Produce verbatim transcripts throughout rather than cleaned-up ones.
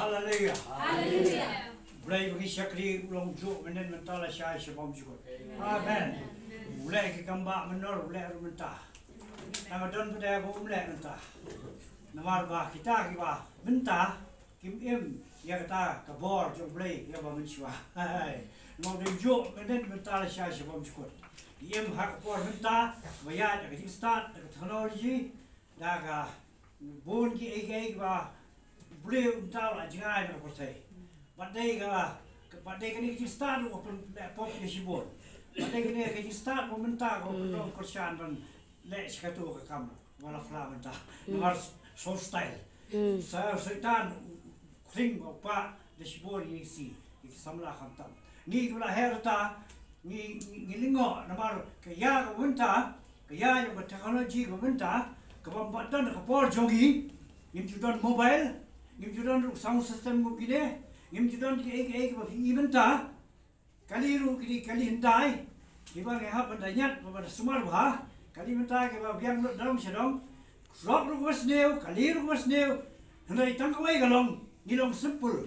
Haleluya. Haleluya. Blei ba ngi shakri u long juh mynnin mynta lashai sha bymjukut. Amen. U leh ki kam ba mynnor u leh ruh mynta. Nang don pat ba um leh mynta. Namar ba kita kiba mynta kim im ïa kata ka bor jong Blei ïa ba mynshuwa. Hai. Namar ba juh mynnin mynta lashai sha bymjukut. Im ha ka por mynta ba ïa da ka jingstad da ka technology da ka bun kiei kiei ba Blei mynta la jngai na ka pyrthei. Bad dei ka, bad dei kane ka jingstad ruh ka pynleh pop ïa shibun. Bad dei kane ka jingstad ruh mynta ka pynlong kyrshan ban leh shi kato ka kam ba la phla mynta. Namar so style. Sa Soitan u khring ba u pah da shibun ïa ki si, ïa ki samla khamtam. Ngi kiba la her ta, ngi, ngi, ngi lyngngoh namar ka ïa ka mynta, ka ïa jong ka technology ka mynta, kaba ym pat don ha ka por jong ngi, ngim ju don mobile, ngim ju don ruh sound system kum kine, ngim ju don kiei kiei kiba phi i mynta, kali ruh ki dei kali hyndai, kiba ngi hap ban da ñiad, ban da sumar bha, kali mynta kiba biang lut dong sha dong, rok ruh kaba sniew, kali ruh kaba sniew, hynrei tang kawei ka long, ngi long simple.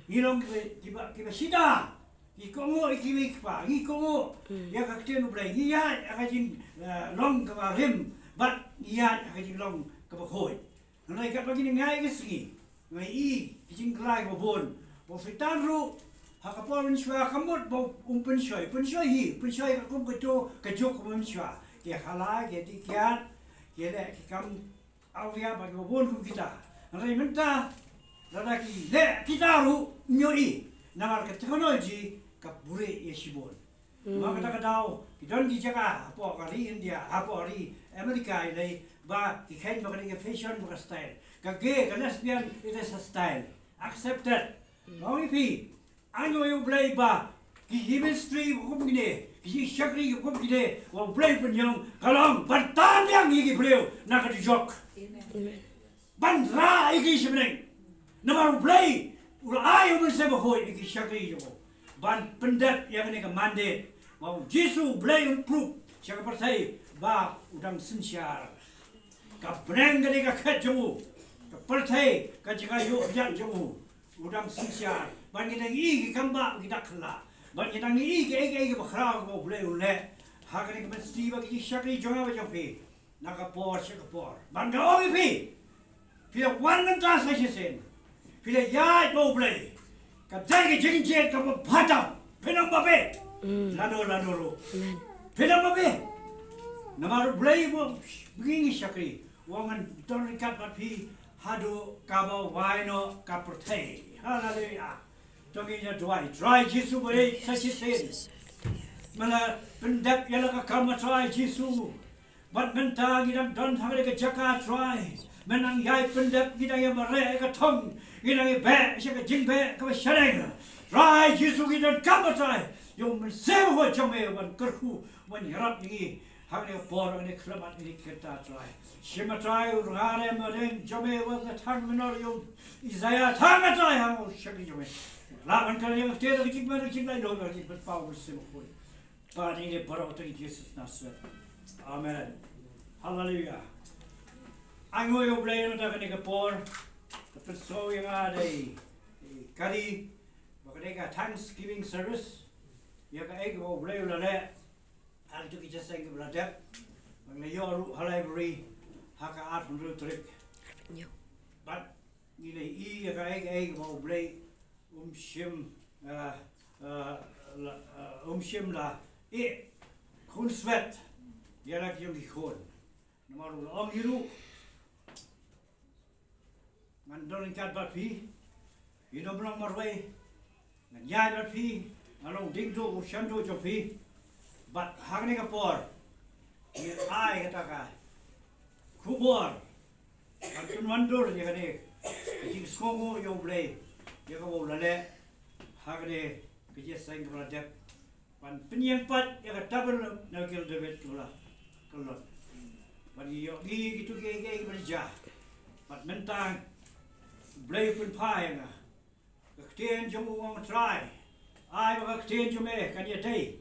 Ngi long kiba, kiba, kiba sida. Ngi kohnguh ïa ki mei ki pa, ngi kohnguh ïa ka ktien U Blei, ngi ïaid ha ka jing, eh, long kaba rim, bad ngi ïaid ha ka jinglong kaba khuid. Hynrei katba ngi nang ïaid ka sngi, ngi i ki jingkhlaiñ ba bun. Ba u Soitan ruh ha ka por mynshuwa ka mut ba um pynshoi, pynshoi hi, pynshoi ka kum ka to, ka juk ka mynshuwa. Ki khalai, ki dih kiad, ki leh ki kam awria bad kiba bun kum kita. Hynrei mynta lada ki leh kita ruh ym ïohi namar ka technology ka buhrieh ïa shibun. Namar kata ka daw ki don ki jaka hapoh ka ri India, hapoh ri America ïalei ba ki kheiñ ba ka dei ka fashion ba ka style. Ka gay, ka lesbian, it is a style. Accepted. Ong ïa phi, Ainguh ïa U Blei ba ki ministry ba kum kine, ki shakri ba kum kine, ba U Blei u pynïong, ka long ban tan biang ïa ki briew na ka dujok. Amen. Ban rah ïa ki sha bneng. Namar U Blei u la ai U Mynsiem Bakhuid ïa ki shakri jong u ban pyndep ïa kane ka mandate ba U Jisu U Blei un proof sha ka pyrthei ba u dang synshar. Ka bneng ka dei ka khet jong u, ka pyrthei ka jaka ïohjat jong u. U dang synshar, ban ngi dang i ki kam ba ki dak khylla, ban ngi dang i kiei kiei kiba khraw ba U Blei u leh. Ha kane ka mynsiem ba ki jingshakri jong nga bad jong phi, na ka por sha ka por. Ban nga ong ïa phi, phi la wan mynta sa shisien, phi la ïaid bad U Blei, ka dei ka jingjied kaba bha tam. Phin ym babe. Lano lano ruh. Phin ym babe. Namar U Blei ba ngi ngi shakri, u ong ngan don ryngkat bad phi haduh kaba wai noh ka pyrthei. Haleluya. To ngin ïa duwai. Trai Jisu ba ïeit sa shisien, me la pyndep ïa la ka kam, Trai Jisu. Bad mynta ngi dang don ha kane ka jaka, Trai. Me nang ïai pyndep, ngi dang ïa mareh ïa ka thong, ngi dang ïa beh sha ka jingbeh kaba shaneng. Trai Jisu, ngi donkam, Trai, ïa U Mynsiem Bakhuid jong me ban kyrkhu, ban ïarap ïa ngi ha kane ka por, ha kane ka khyllipmat, ha kane ka kynta, Trai. Shim, Trai, u rnga re mareng jong me uba nga thang mynno ïa u Isaiah, thang, Trai, ha u shakri jong me. Lah ban kren ïa ka ktien, ka jingpynpaw, ka jingpynpaw U Mynsiem Bakhuid. Ba ngi dei baroh ha u kyrteng Jisu Nasaret. Amen. Haleluya. Ainguh ïa U Blei namar kane ka por. Ka pynsngew ïa nga da i Kari ba ka dei ka Thanksgiving service. Ïa kaei kaba U Blei u la leh ha kito ki jingïaseng kiba la dep, ba ngi la ïoh ruh ha library ha ka arphew hynriew tarik. Bad ngi la ïohi ïa kaei kaei kaba U Blei um shym, ah, ah, la, ah, um shym la ïeh khunswet ïa la ki jong ki khun. Namar u la ong hi ruh, ngan don ryngkat bad phi, phin ym long marwei, ngan ïaid bad phi, ngan long diengduh u shanduh jong phi. Bad ha kane ka por ngi ai kata ka khubor ban pynwandur ïa kane ka jingsngewnguh ïa U Blei ïa kaba u la leh ha kane ka jingïaseng kaba la dep, ban pynïeng pat ïa ka tabernacle David kaba la kyllon. Ban ïoh ngi kito kiei kiei kiba la jia. Bad mynta U Blei u pynphai ïa nga. Ka ktien jong u, ong Trai, ai ba ka ktien jong me kan ïadei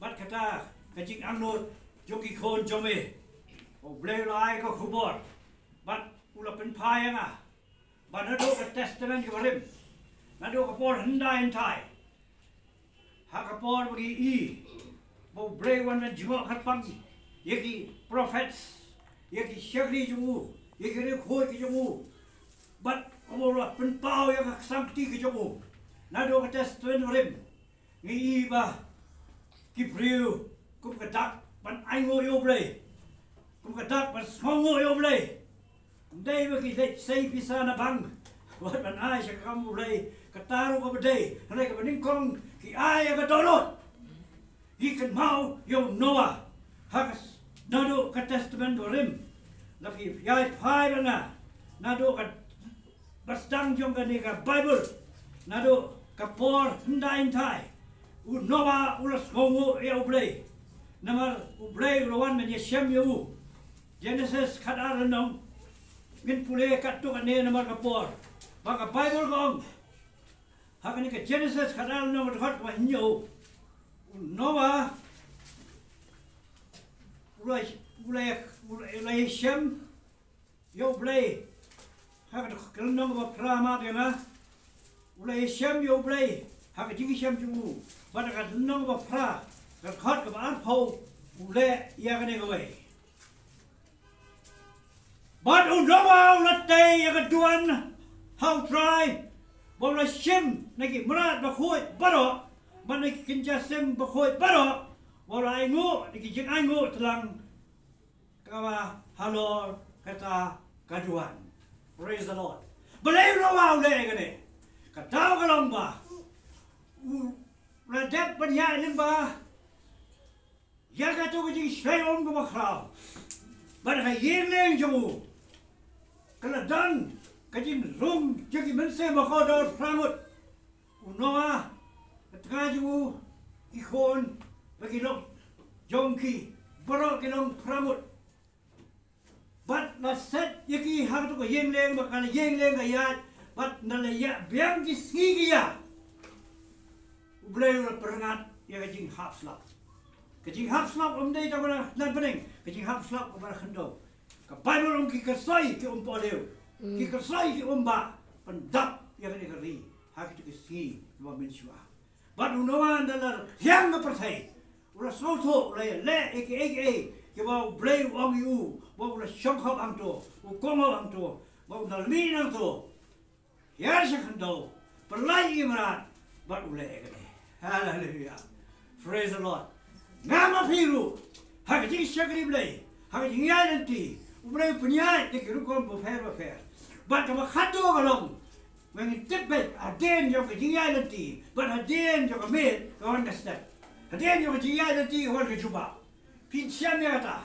bad kata ka jingangnud jong ki khun jong me. U Blei u la ai ka khubor bad u la pynphai ïa nga. Ba naduh ka Testament ka barim, naduh ka por hyndai hynthai, ha ka por ba ngi i ba U Blei u wan ban jngoh kyrpang ïa ki prophets, ïa ki shakri jong u, ïa ki riewkhuid ki jong u, bad u la pynpaw ïa ka ksangkti ki jong u. Naduh ka Testament barim ngi i ba ki briew kum ka dak ban ainguh ïa U Blei, kum ka dak ban sngewnguh ïa U Blei. Ym dei ba ki leit sei pisa na bank wat ban ai sha ka kam U Blei, kata ruh kaba dei, hynrei kaba nyngkong ki ai ïa ka dohnud. Ngi kynmaw ïa u Noah ha ka s-, naduh ka Testament barim. La phi ïai phai bad nga naduh ka ba sdang jong kane ka Baibl, naduh ka por hyndai hynthai, u Noah u la sngewnguh ïa U Blei. Namar U Blei u la wan ban ïashem ïa u. Genesis khatar lynnong, ngin pule katto katne namar ka por. Ba ka Baibl ka ong ha kane ka Genesis khatar lynnong, ka dkhot kaba hynñiew, u Noah u la, u la, u la, u la ïashem ïa U Blei. Ha ka lynnong kaba phra, map ïa nga. U la ïashem ïa U Blei ha ka jingshem jong u. Bad ha ka lynnong kaba phra, ka dkhot kaba arphew, u leh ïa kane kawei. Bad u Noah u la tei ïa ka duwan ha U Trai, ba u la shim na ki mrad bakhuid baroh, bad na ki kynja sim bakhuid baroh, ba u la ainguh na ki jingainguh tlang kaba halor kata ka duwan. Praise the Lord. Balei u Noah u leh ïa kane? Ka daw ka long ba u la dep ban ïaid lyngba ïa kato ka jingshlei um kaba khraw. Bad ha ka ïing lieng jong u ka la don ka jingrung jong ki mynsiem ba kordor phra ngut. U Noah, ka tnga jong u, ki khun bad ki lok jong ki, baroh ki long phra ngut. Bad la set ïa ki ha kato ka ïing lieng, bad ka ïing lieng ka ïaid, bad ynda la ïaid biang ki sngi ki ïa, U Blei u la pyngngad ïa ka jinghap slap. Ka jinghap slap ym dei tang ba na bneng, ka jinghap slap kaba na khyndew. Ka Baibl ong ki kyrsoi ki um pohliew, ki kyrsoi ki um bah, pyndap ïa kane ka ri ha kito ki sngi kiba mynshuwa. Bad u Noah ynda la rhiang ka pyrthei, u la sngewthuh, u la ïaleh ïa kiei kiei kiba U Blei u ong ïa u, ba u la shongkhop hangto, u kohnguh hangto, ba u la mih nangto. Ïar sha khyndew, pyllait ïa ki mrad, bad u leh ïa kane. Haleluya. Praise the Lord. Nga ma phi ruh, ha ka jingshakri Blei, ha ka jingïaid lynti, U Blei u pynïaid da ki rukom bapher bapher. Bad kaba khatduh ka long, ba ngin tip beit hadien jong ka jingïaid lynti bad hadien jong ka miet ka wan ka step. Hadien jong ka jingïaid lynti ka wan ka jubab. Phin shem ïa kata.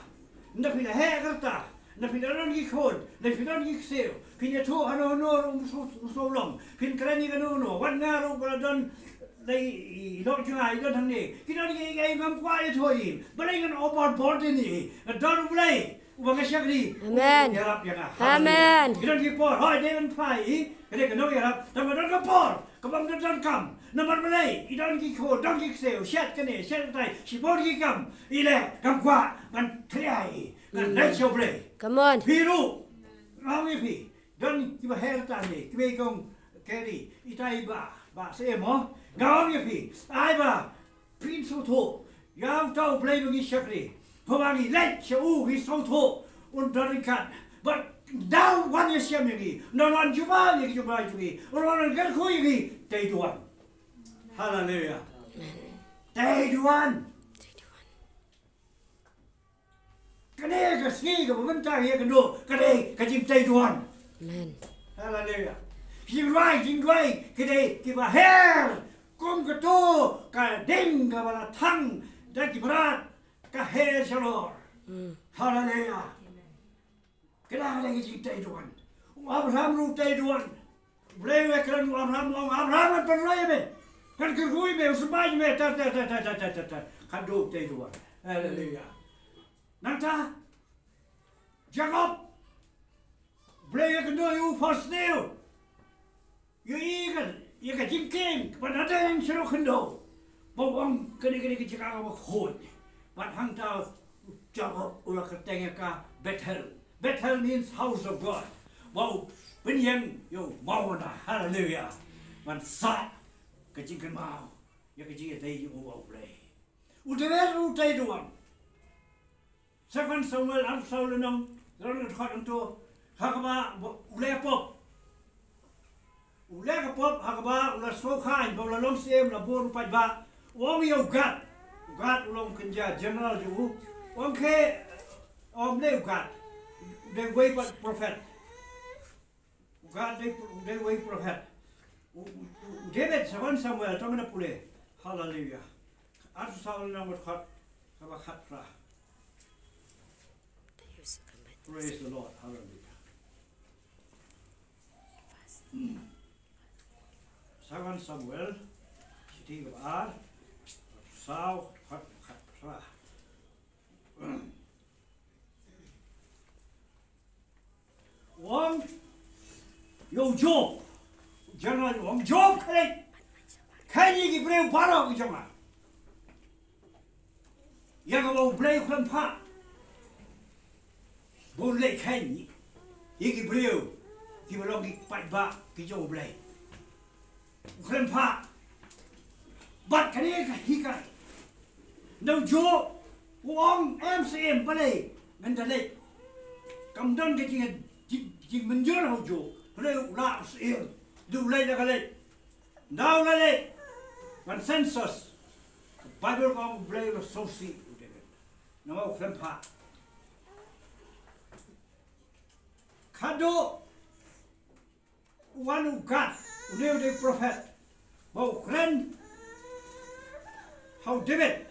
Ynda phi la heh ka rta, ynda phi la don ki khun, ynda phi don ki ksiew, phin ïathuh hano hano ruh um sngewlong, phin kren ïa kano kano, wat nga ruh ba la don la i lok jong nga i don hangne, ki don ki, ki ngam kwah ïathuh ïa i. Balei ngan overburden ïa i? Nga don U Blei uba nga shakri. Amen. Ïarap ïa nga. Amen. Ki don ki por, hooid, dei ban phai ïa i, ka dei ka nongïarap, tang ka don ka por kaba ym donkam. Namar balei? I don ki khun, don ki ksiew, shet kane, shet katai, shibun ki kam. I leh, ngam kwah ban thlia ïa i, ngan leit sha U Blei. Come on. Phi ruh, nga ong ïa phi, don kiba heh rta ne, kiba i kong Keri, itai i bah, bah Syiem mo. Nga ong ïa phi, ai ba phin sngewthuh ïa uta U Blei ba ngi shakri. Haba ngi leit sha u, ngi sngewthuh un don ryngkat bad un wan ïashem ïa ngi, un wan jubab ïa ki jubab jong ngi, un wan kyrkhu ïa ngi. Tei duwan. Haleluya. Tei duwan. Kane ka sngi kaba mynta ngi ïakynduh ka dei ka jingtei duwan. Amen. Haleluya. Ki jingduwai, jingduwai ki dei kiba her kum kato ka ding kaba la thang da ki mrad, ka her shalor. Mm. Haleluya. Kane ka dei ka jingtei duwan. U Abraham ruh u tei duwan. U Blei u kren, u Abraham u ong, Abraham, ngan pynroi ïa me, ngan kyrkhu ïa me, u symbai ïa me, tar tar tar. Ka dei u tei duwan. Haleluya. Nangta Jakob, U Blei u ïakynduh ïa u, phohsniew. Ïohi ïa ka, ïa ka jingkieng kaba na dang sha khyndew. Ba u ong kane, kane ka jaka kaba khuid. Bad hangta u Jakob u la kyrteng ïa ka Bethel. Bethel means house of God. Ba u pynïeng ïa u maw na, haleluya, ban sah ka jingkynmaw ïa ka jingïadei ïa u Blei. U David u tei duwan. Second Samuel arphew saw lynnong, lynnong dkhot hangto, ha kaba u leh pop. U leh ka pop ha kaba u la sngewkhan ba u la long syiem, la bun paidbah. U ong ïa u Gad. U Gad u long kynja general jong u. U ong, ke, um, ne u Gad. Dei uwei pat prophet. U Gad dei, dei uwei prophet. U, u, u David, Second Samuel, to ngin ïa pule. Haleluya. Arphew saw lynnong dkhot kaba khatphra. Praise the Lord. Haleluya. Second Samuel, shithi kaba ar, arphew saw dkhot khatphra. U ong ïa u Job. General u ong, Job, khie leit kheiñ ïa ki briew baroh ki jong nga. Ïa kaba u Blei u khlem phah ba un leit kheiñ ïa ki briew kiba long ki paidbah ki jong u Blei. U khlem phah. Bad kane ka hikai. Nda u Job u ong, em syiem, balei ngan da leit? Kam don ka jing, jing, jingmynjur ha u Job. Balei u lah u syiem? Da u leit, da ka leit. Nda u la leit ban census. Ka Baibl ka ong u Blei u la sngewsih ïa u David. Namar u khlem phah. Khadduh u wan u Gad, une u dei u prophet, ba u kren ha u David.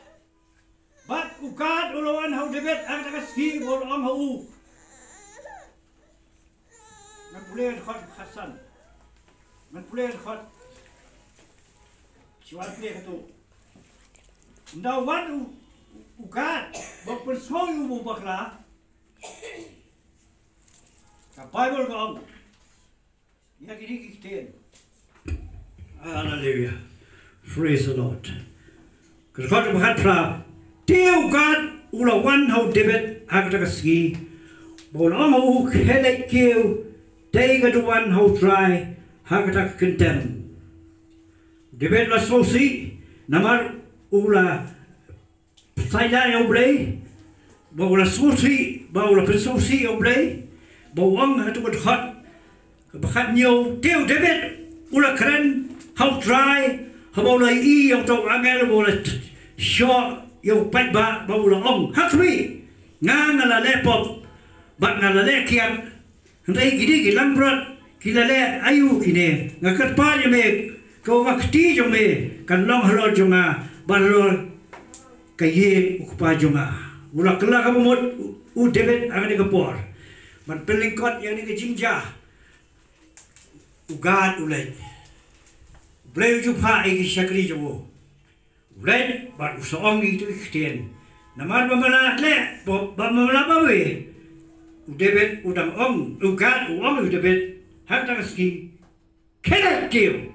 Bad u Gad u la wan ha u David ha kata ka sngi, ba u la ong ha u. Ngan pule dkhot khatsan. Ngan pule dkhot. Shu wan pule kato. Nda wan u, u Gad ba u pynsngew ïa u ba u bakla. Ka Baibl ka ong. Ïa kine ki ktien. Haleluya. Praise the Lord. Ka dkhot kaba khatphra. Te u Gad u la wan ha u David ha kata ka sngi, ba u la ong ha u, khie leit kiew, dei ka duwan ha u Trai ha kata ka kyntem. David u la sngewsih namar u la pynsaila ïa u Blei, ba u la sngewsih, ba u la pynsngewsih ïa u Blei, ba u ong ha kato ka dkhot kaba khathynñiew, te u David u la kren ha u Trai haba u la ïohi ïa uta u angel ba u la shoh ïa u paidbah, ba u la ong, ha khmih, nga, nga la leh pop bad nga la leh kiad. Hynrei kine ki langbrot ki la leh aïu kine? Nga kyrpad ïa me, ko, ka kti jong me kan long halor jong nga bad halor ka ïing u kpa jong nga. U la kylla ka bamut u David ha kane ka por ban pynlyngkot ïa kane ka jingjia. U Gad u leit. U Blei u ju phah ïa ki shakri jong u. U leit bad u sa ong ïa kito ki ktien. Namar ba me la leh, ba, ba me la bawe. U David u dang ong, u Gad u ong ïa u David ha kata ka sngi, khie leit kiew,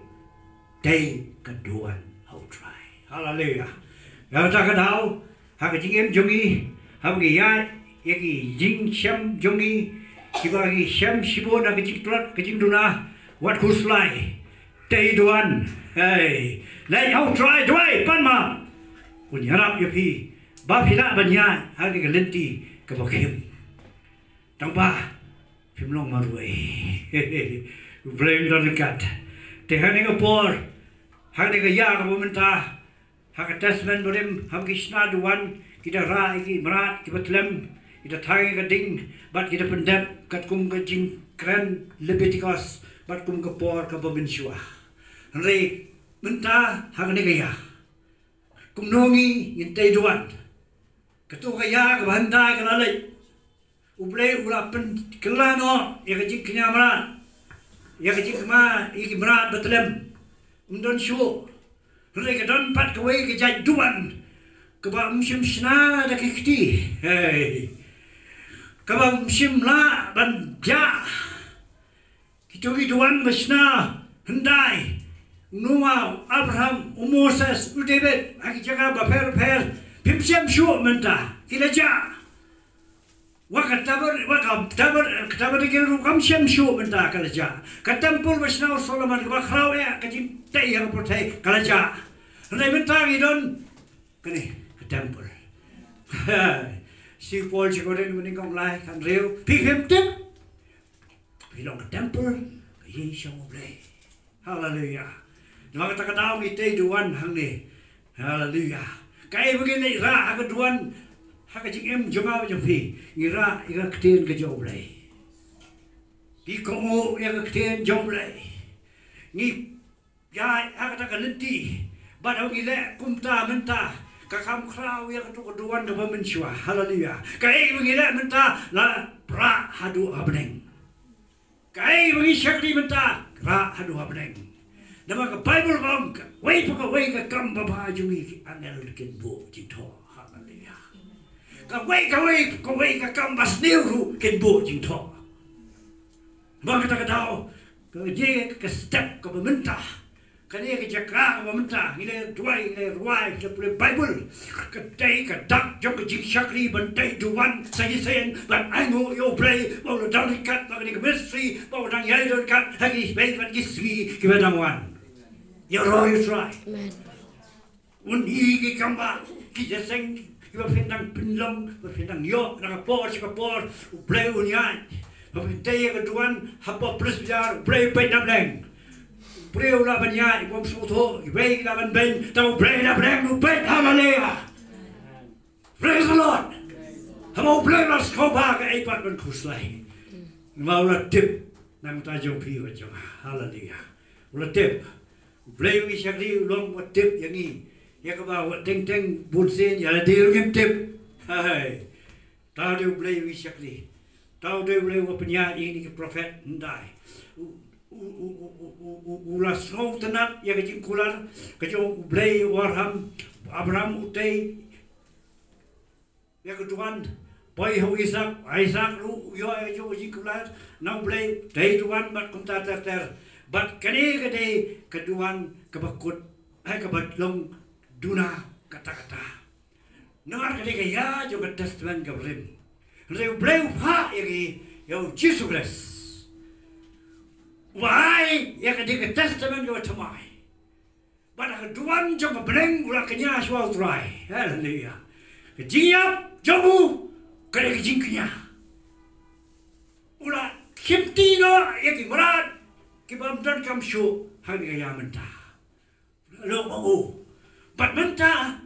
dei ka duwan ha u Trai. Haleluya. Ïa kata ka daw, ha ka jingim jong ngi, haba ngi ïaid ïa ki jingshem jong ngi, kiba ngi shem shibun ha ka jingtlot ka jingduna, wat khuslai. Tei duwan. Hei, leit ha u Trai, duwai, pan map. Un ïarap ïa phi ba phi lah ban ïaid ha kane ka lynti kaba khim. Tang ba phim long marwei. U Blei un don ryngkat. Te ha kane ka por, ha kane ka ïa kaba mynta, ha ka Testament Barim, haba ki shna duwan, ki da rah ïa ki mrad kiba tlem, ki da thang ïa ka ding, bad ki da pyndep katkum ka jingkren Lebitikos, bad kum ka por kaba mynshuwa. Hynrei mynta ha kane ka ïa, kumno ngi ngin tei duwan? Kato ka ïa kaba hyndai ka la leit. U Blei u la pynkylla noh ïa ka jingkñia mrad, ïa ka jingkma ïa ki mrad ba tlem. Ym don shuh. Hynrei ka don pat kawei ka jait duwan kaba ym shym shna da ki kti. Hei. Kaba ym shym lah ban jah. Kito ki duwan ba shna hyndai, u Noah, u Abraham, u Moses, u David, ha ki jaka bapher bapher, phim shem shuh mynta, ki la jah. Wa ka taber, wa ka taber, ka tabernacle ruh kam shem shuh mynta ka la jah. Ka temple ba shna u Solomon kaba khraw eh ka jingtei ha ka pyrthei ka la jah. Hynrei mynta ngi don kane ka temple. Shi Paul shi Korinth mynta kong lai kan riew. Phi phim tip. Phi long ka temple ka ïing shong U Blei. Haleluya. Namar kata ka daw ngi tei duwan hangne. Haleluya. Kaei ba ngi leh rah ha ka duwan ha ka jingim jong nga jong phi. Ngi rah ïa ka ktien ka jong U Blei. Ngi kohnguh ïa ka ktien jong U Blei. Ngi ïa ha kata ka lynti. Bad haba ngi leh kumta mynta ka kham khraw ïa kato ka duwan kaba mynshuwa. Haleluya. Kaei ba ngi leh mynta la rah haduh ha bneng. Kaei ba ngi shakri mynta rah haduh ha bneng. Namar ka Baibl ka ong kawei pa kawei ka kam babha jong ngi ki angel kin buh jingthoh. Haleluya. Kawei kawei kawei ka kam basniew ruh kin buh jingthoh. Namar kata ka daw ka jia ka step kaba mynta. Kane ka jaka kaba mynta ngi leh duwai ngi leh rwai ngi leh pule Baibl. Ka dei ka dak jong ka jingshakri ban tei duwan sa shisien ban ainguh ïa U Blei ba u la dang ryngkat bad kane ka ministry ba u dang ïai ryngkat ha ki bei bad ki sngi kiba dang wan. Ïaroh ïa U Trai. Amen. Un i ki kam ba ki jingïaseng kiba phin dang pynlong ba phin dang ïoh na ka por sha ka por U Blei un ïaid. Ba phin tei ïa ka duwan hapoh Presbyter U Blei peit na bneng. U Blei u lah ban ïaid bym sngewthuh, U Blei u lah ban beiñ, tang U Blei na bneng u peit. Haleluya. Praise the Lord. Haba U Blei u la sngewbha kaei pat ban khuslai. Namar u la tip na ka bynta jong phi bad jong nga. Haleluya. U la tip. U Blei u ngi shakri u long uba tip ïa ngi. Ïa kaba wat teng teng bun sien ïa lade ruh ngim tip. Hai. Tang de U Blei u ngi shakri. Tang de U Blei uba pynïaid ïa kine ki prophet hyndai. U, u, u, u, u, u, u la sngewtynnat ïa ka jingkular ka jong U Blei u Abraham, Abraham u tei ïa ka duwan, poi ha u Isaak, Isaak ruh u ïoh ïa ka jong ka jingkular na U Blei, tei duwan bad kumta ter ter. Bad kane ka dei ka duwan kaba kut, eh, kaba long duna katta katta. Namar ka dei ka ïa jong ka testament kaba rim. Hynrei U Blei u phah ïa ngi ïa U Jisu Khrist. Uba ai ïa ka dei ka testament kaba thymmai. Bad ha ka duwan jong ka bneng u la kñia shuwa U Trai. Haleluya. Ka jingïap jong u ka dei ka jingkñia. U la kynti noh ïa ki mrad kiba ym donkam shuh ha kane ka ïa mynta. Long ba u. Bad mynta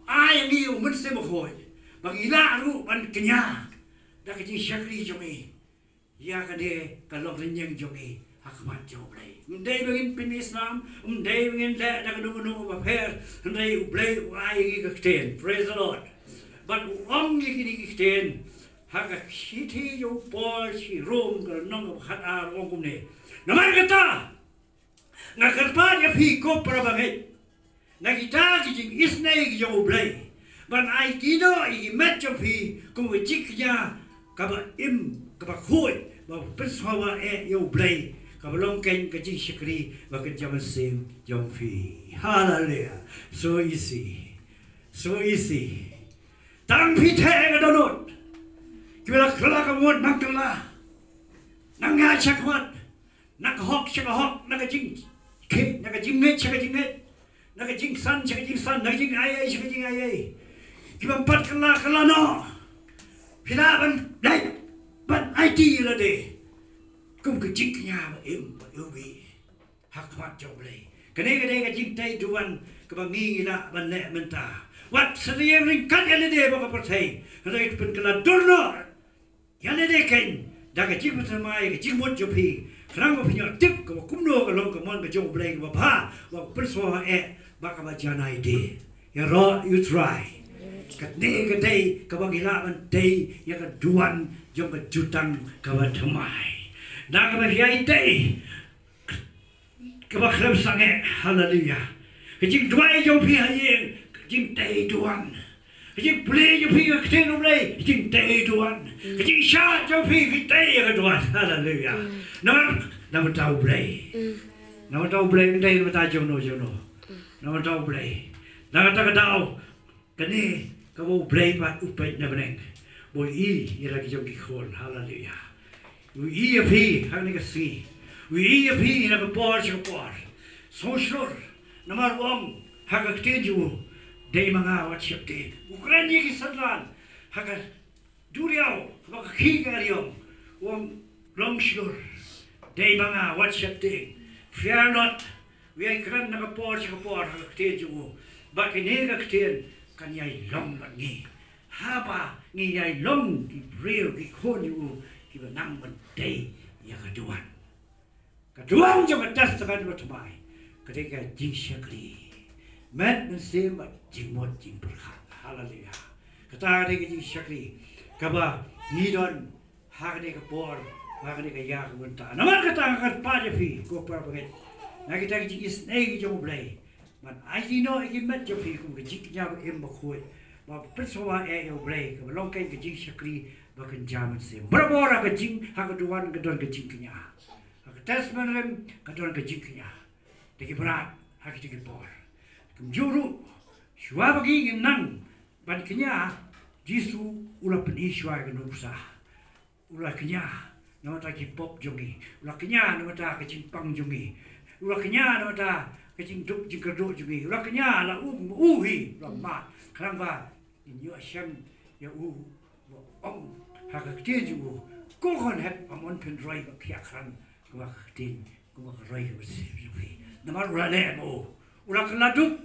ai ïa ngi U Mynsiem Bakhuid ba ngi lah ruh ban kñia da ka jingshakri jong ngi. Ïa kane ka long rynïeng jong ngi ha khmat jong U Blei. Ym dei ba ngin pynmih snam, ym dei ba ngin leh da kano kano kaba pher, hynrei U Blei u ai ïa ngi ka ktien. Praise the Lord. Bad u ong ïa kine ki ktien ha ka shithi jong u Paul sha ki Rom ka lynnong kaba khatar u ong kumne. Namar kata nga kyrpad ïa phi ko para bangeit na kita ki jingisynei ki jong U Blei ban aiti noh ïa ki met jong phi kum ka jingkñia kaba im kaba khuid ba pynsngewbha eh ïa U Blei kaba long kein ka jingshakri ba kynja mynsiem jong phi. Haleluya. So easy. So easy. Tang phi theh ka dohnud. Kiba la kylla ka mut nang kylla. Nang ïaid shakhmat. Na ka hok sha ka hok, na ka jingkhih, na ka jingngeit sha ka jingngeit, na ka jingsan sha ka jingsan, na ka jingai ei sha ka jingai ei. Ki bym pat kylla, kylla noh. Phi lah ban leit ban aiti ïa lade kum ka jingkñia ba im ba iwbih ha khmat jong U Blei. Kane ka dei ka jingtei duwan kaba ngi ngi lah ban leh mynta. Wat syriem ryngkat ïa lade bad ka pyrthei. Hynrei pynkylla dur noh ïa lade kein da ka jingpynthymmai ka jingmut jong phi, khnang ba phin ïoh tip kaba kumno ka long ka mon ka jong U Blei kaba bha, ba ka pynsngewbha eh bad kaba janai de. Ïaroh ïa U Trai. Kane ka dei kaba ngi lah ban tei ïa ka duwan jong ka jutang kaba thymmai. Da kaba phi ïai tei kaba khlem sangeh. Haleluya. Ka jingduwai jong phi ha ïing, ka jingtei duwan. Ka jingpule jong phi ka ktien U Blei, ka jingtei duwan. Ka jingshad jong phi, phi tei ïa ka duwan. Haleluya. Namar, namar ta U Blei. Namar ta U Blei, ym dei namar ta jong no jong no. Namar ta U Blei. Namar ta ka daw kane kaba U Blei pat u peit na bneng. U ïohi ïa la ki jong ki khun, haleluya. U ïohi ïa phi ha kane ka sngi. U ïohi ïa phi na ka por sha ka por. Sngewshlur, namar u ong ha ka ktien jong u, dei ma nga, wat sheptieng. U kren ïa ki synran ha ka duriaw, ha ka khih ka ariong. U ong, long shlur, dei ma nga, wat sheptieng. Fear not. U ïai kren na ka por sha ka por ha ka ktien jong u. Ba kane ka ktien kan ïai long bad ngi. Haba ngi ïai long ki briew, ki khun jong u, kiba nang ban tei ïa ka duwan. Ka duwan jong ka Testament Bathymmai ka dei ka jingshakri met mynsiem bad jingmut jingpyrkhat. Haleluya. Kata ka dei ka jingshakri kaba ngi don ha kane ka por, ha kane ka ïa ka mynta. Namar kata nga kyrpad ïa phi, ko para bangeit, na kita ki jingisynei ki jong U Blei, ban aiti noh ïa ki met jong phi kum ka jingkñia ba im ba khuid, ba pynsngewbha ïa U Blei, kaba long kein ka jingshakri ba kynja mynsiem. Barabor ha ka jing, ha ka duwan ka don ka jingkñia. Ha ka Testament Rim ka don ka jingkñia. Da ki mrad ha kita ki por. Kumjuh ruh, shuwa ba ngi ngin nang ban kñia, Jisu u la pyni shuwa ïa ka nuksa. U la kñia namar ta ki pop jong ngi. U la kñia namar ta ka jingpang jong ngi. U la kñia namar ta ka jingduk jingkyrduh jong ngi. U la kñia la u, u hi u la mad. Khnang ba ngin ïoh shem ïa u, ba ong ha ka ktien jong u, ko khun hep, ym don pynroi ba khia khrang kumba ka ktien, kumba ka roi kaba shisha jong phi. Namar u la leh ma u. U la kylla duk.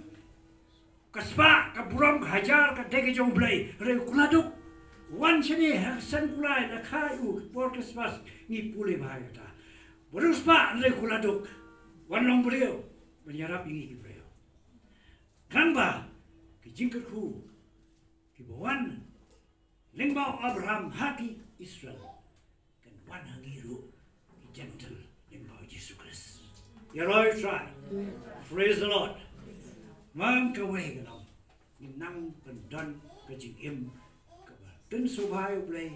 Ka spah, ka burom, ka hajar, ka dei ka jong U Blei, hynrei u kylla duk. Wan shane ha ka seng kulai, la kha ïa u, por Christmas ngi pule bha ïa kata. Bad u spah, hynrei u kylla duk. Wan long briew ban ïarap ïa ngi ki briew. Khnang ba ki jingkyrkhu kiba wan lyngba u Abraham ha ki Israel, kan wan ha ngi ruh ki Gentile lyngba u Jisu Khrist. Ïaroh ïa U Trai. Praise the Lord. Man kawei ka long, ngin nang ban don ka jingim kaba pynsngewbha ïa U Blei,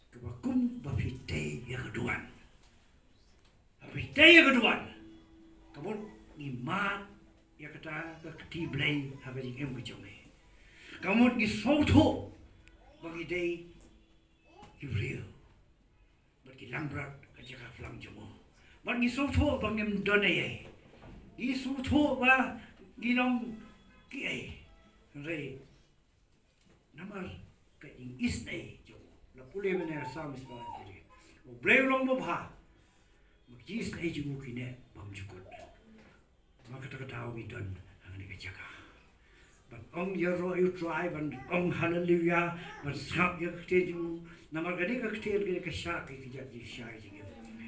kaba kum ba phi tei ïa ka duwan. Haba phi tei ïa ka duwan, ka mut ngi mad ïa kata ka kti Blei ha ka jingim ka jong ngi. Ka mut ngi sngewthuh ba ngi dei ki briew bad ki langbrot ka jaka phlang jong u. Bad ngi sngewthuh ba ngim don ei ei. Ngi sngewthuh ba ngi long kiei. Hynrei namar ka jingisynei jong u, la pule mynne ha Salm spah hynriew. U Blei u long babha. Ba ki jingisynei jong u ki neh bymjukut. Namar kata ka daw ngi don ha kane ka jaka ban ong ïaroh ïa U Trai, ban ong haleluya, ban sngap ïa ka ktien jong u. Namar kane ka ktien kane ka shah ïa ki jingshai jong ngi.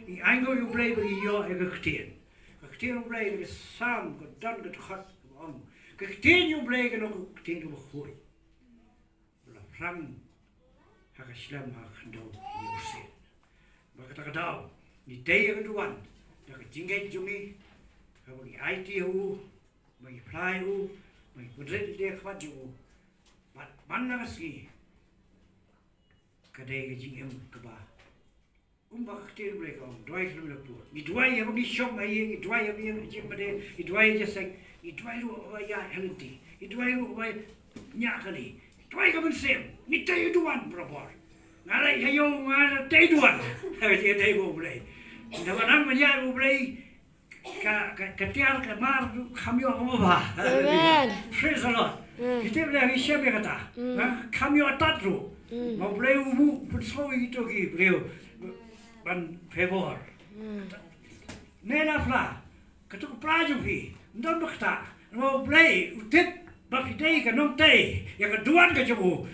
Ngi ainguh ïa U Blei ba ngi ïoh ïa ka ktien. Ka ktien U Blei, ka Salm ka don ka dkhot kaba ong, ka ktien U Blei ka long ka ktien kaba khuid, ba la phrang ha ka shlem ha ka khyndew ïa u sien. Ba kata ka daw ngi tei ïa ka duwan da ka jingngeit jong ngi, kaba ngi aiti ïa u, ba ngi phla ïa u, ba ngi pynrit ïa ka khmat jong u. Bad man la ka sngi ka dei ka jingim kaba kumba ka ktien U Blei ka ong, duwai khlem da pur. Ngi duwai ïa ba ngi shong ha ïing, ngi duwai ïa ba ngi ïa jingmane, ngi duwai ïa jingïaseng, ngi duwai ruh ba ïa ha lynti, ngi duwai ruh ba ñiah kali, ngi duwai ka mynsiem, ngi tei duwan barabor. Nga leit ha ïew nga tei duwan. Ha ka jingtei U Blei. Nda ba nang ba ñiah U Blei, ka, ka, ka tiar ka mar kham ïoh kaba bha. Amen. Praise the Lord. Mm. Ki tip leh ngi shem ïa kata. Mm. Nga kham ïoh tad ruh. Mm. Ma U Blei u buh pynsngew ïa kito ki briew ban favor. Mm. Ne na phla, kato ka pra jong phi, ym don ba kata. Ma U Blei u tip ba phi dei ka nongtei ïa ka duwan ka jong u.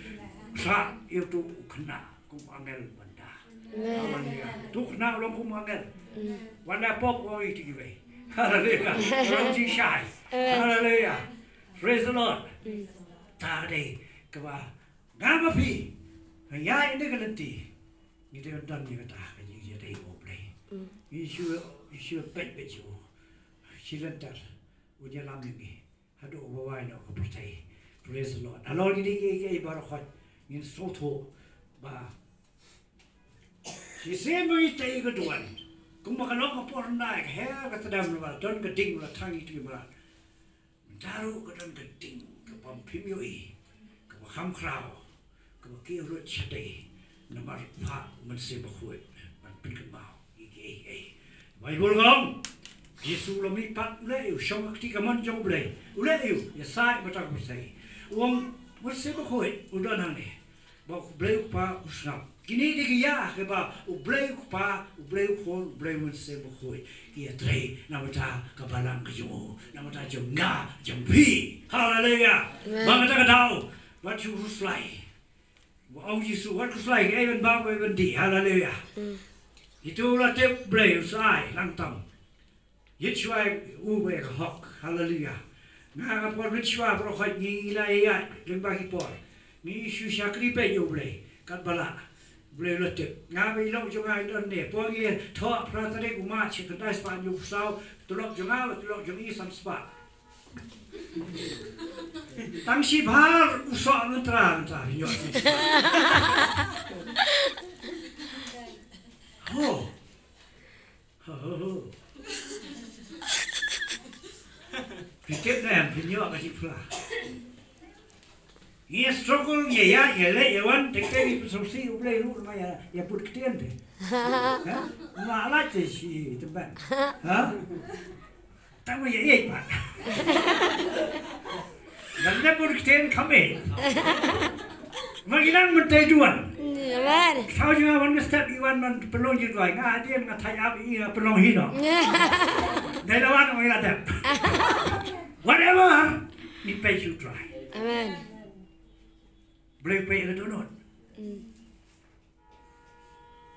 Sa ïa uto u khynnah kum angel ban da. Amen. Haleluya. Uto u khynnah u long kum angel. Mm. Wan da pop wan ïa kiwei. Haleluya. U long jingshai. Amen. Haleluya. Praise the Lord. Mm. Ta dei kaba nga ma phi, nga ïa ine ka lynti, ngi dei ban don ïa kata ka jingïadei bad U Blei. Mm. Ngi shu, ngi shu peit beit shu. Shi lynter u ïalam ïa ngi haduh ba wai noh ka pyrthei. Praise the Lord. Halor ngi dei kiei kiei baroh khoit, ngin sngewthuh ba shisien ba ngi tei ka duwan, kumba ka long ka por nai, ka her ka tdem, la don ka ding, la thang ïa ki mrad. Mynta ruh ka don ka ding kaba phim ïohi, kaba kham khraw. Kaba ki lut shatei namar ba u Mynsiem Bakhuid ban pynkynmaw ïa kiei kiei. Baibl ka ong, Jisu u la mih pat, u leh ïa u, shong ha ka kti kamon jong U Blei. U leh ïa u, ïasaid bad ka pyrthei. U ong, Mynsiem Bakhuid u don hangne. Ba U Blei U Kpa u sngap. Kine dei ki ïa kiba U Blei U Kpa, U Blei U Khun, U Blei U Mynsiem Bakhuid ki ïatrei na bynta ka balang ka jong u, na bynta jong nga, jong phi. Haleluia. Amen. Ba kata ka daw, wat shu khuslai. Ba ong Jisu, wat khuslai, eh, ban bam, eh, ban dih. Haleluia. Mm. Itu la tip Blei u sa ai lang tam. Ïeit shuwa u ba ïa ka hok. Haleluia. Nga nga por mynshwa baroh khoit ngi la ïaid lyngba ki por. Ngi shu shakri beit ïa U Blei katba lah. U Blei u la tip. Nga ba i lok jong nga i don ne. Por ngi thoh phra tarik u March khyndai spah hynñiew phew saw, tulop jong nga bad tulop jong i san spah. Tang shibhar u soh mynta mynta phi ïoh. Ho. Ho, ho, ho. Phi tip ne em, phi ïoh ka jingphla. Ngi struggle, ngi ïa, ngi leh ïa wan, te te ngi pynsngewsih U Blei ruh ma ïa, ïa put ktien te. Ha? Ma lait te shi tymmen. Ha? Tang ma ïa ïa pat. Dan da put ktien kham eh. Ma ngi nang mynta duan. Amen. Saw jong nga wan ka step i wan ban pynlong jingduwai. Nga hadien nga thait ap i nga pynlong hi noh. Dei da wan ma ngi la dep. Whatever, ngi peit shu try. Amen. Blei peit ka dohnud. Mm.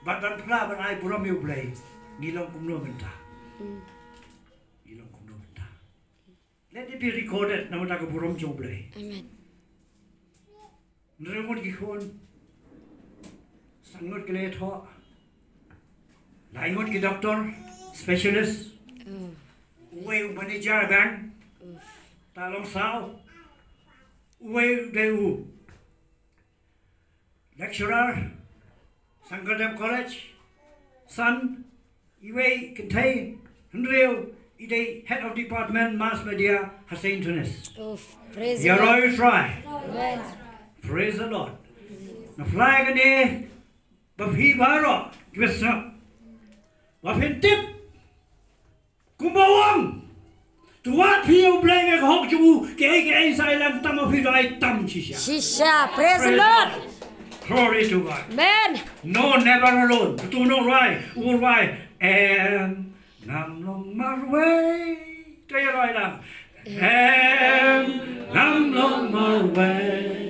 Bad ban phla ban ai burom ïa U Blei. Ngi long kumno mynta. Mm. Ngi long kumno mynta. Let it be recorded na bynta ka burom jong U Blei. Amen. Hynriew ngut ki khun. San ngut ki leit thoh. Lai ngut ki doctor, specialist. Oh. Uwei u manager bank. Oh. Ta long saw. Uwei u dei u lecturer, Sankardev College, san, iwei kynthei, hynriew, i dei head of department mass media ha Saint Agnes. Oh, praise the Lord. Ïaroh u Trai. Amen. Praise the Lord. Nga phla ïa kane ba phi baroh kiba sngap, ba phin tip. Kumba u ong, to wad phi ïa U Blei, ïa ka hok jong u, kiei kiei sa ai lang tam, ma phi to ai tam shisha. Shisha. Praise the Lord. Glory to God. Amen. No, never alone. To no rwai, u rwai. Em ngam long marwei. To ïa rwai lang. Em ngam long marwei.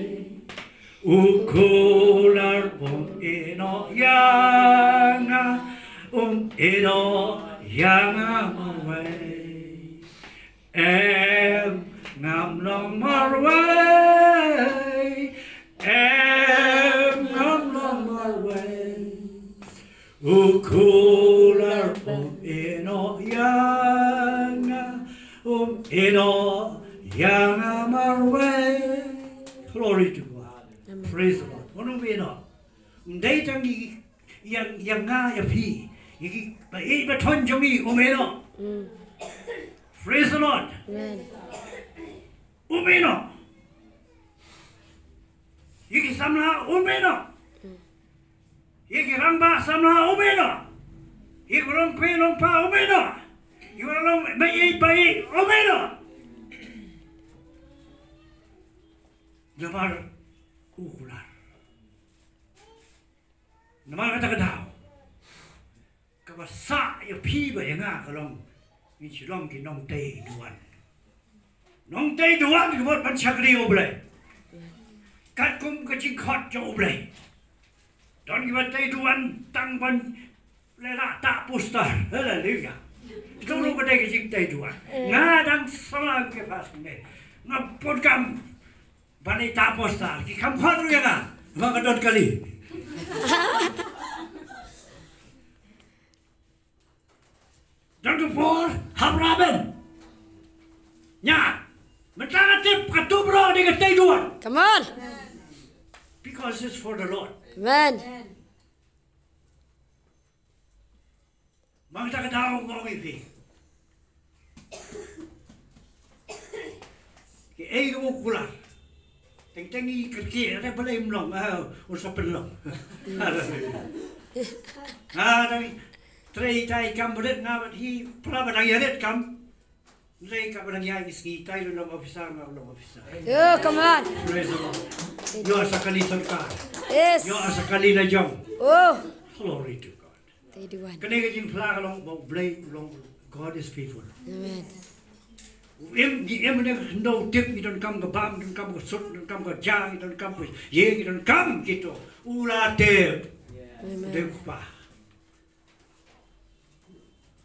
U kular um ïehnoh ïa nga, um ïehnoh ïa nga marwei. Em ngam long marwei, em ngam long marwei. U kular um ïehnoh ïa nga, um ïehnoh ïa nga marwei. Glory to God. Amen. Praise the Lord. Wan um ïehnoh. Ym dei tang ïa, ïa, ïa nga ïa phi. Ïa ki ba ïeit ba thon jong ngi um ïehnoh. Mm. Praise the Lord. Amen. Um ïehnoh. Ïa ki samla um ïehnoh. Ïa ki rangbah samla um ïehnoh. Ïa ki long kmie long kpa um ïehnoh. Ïa ki long ba ïeit ba ïeit um ïehnoh. Namar u kular. Namar kata ka daw. Kaba sah ïa phi bad ïa nga ka long, ngin shu long ki nongtei duwan. Nongtei duwan ki bad ban shakri U Blei. Katkum ka jingkhot jong U Blei. Don kiba tei duwan tang ban leh la ta poster. Haleluya. Itu ruh ka dei ka jingtei duwan. Nga dang salam ke pas ne. Nga pun kam ban ïa ta poster, ki kham khot ruh ïa nga. Ba ka don kali. Don ka por hap raben. Nya. Mynta nga tip katu baroh dei ka tei duwan. Come on. Because it's for the Lord. Amen. Mynta ka daw nga ong ïa phi. Kiei kiba kular. Teng teng i kyrkieh, re balei ym long, ah, un sa pynlong. Ah, dang trei tai kam rit nga bad hi, pra ba dang ïa rit kam. Ndai ka ba dang ïa i sngi tai long officer nga long officer. Oh, come on. Praise the Lord. Ïoh sa kali sorkar. Yes. Ïoh sa kali la jong. Oh. Glory to God. Te duwan. Kane ka jingphla ka long ba U Blei u long, God is faithful. Amen. Em, ngi em ne ndo tip ngi donkam ka bam, donkam ka sut, donkam ka ja, ngi donkam ka ye, ngi donkam kito. U la tip. Amen. Dei u Kpa.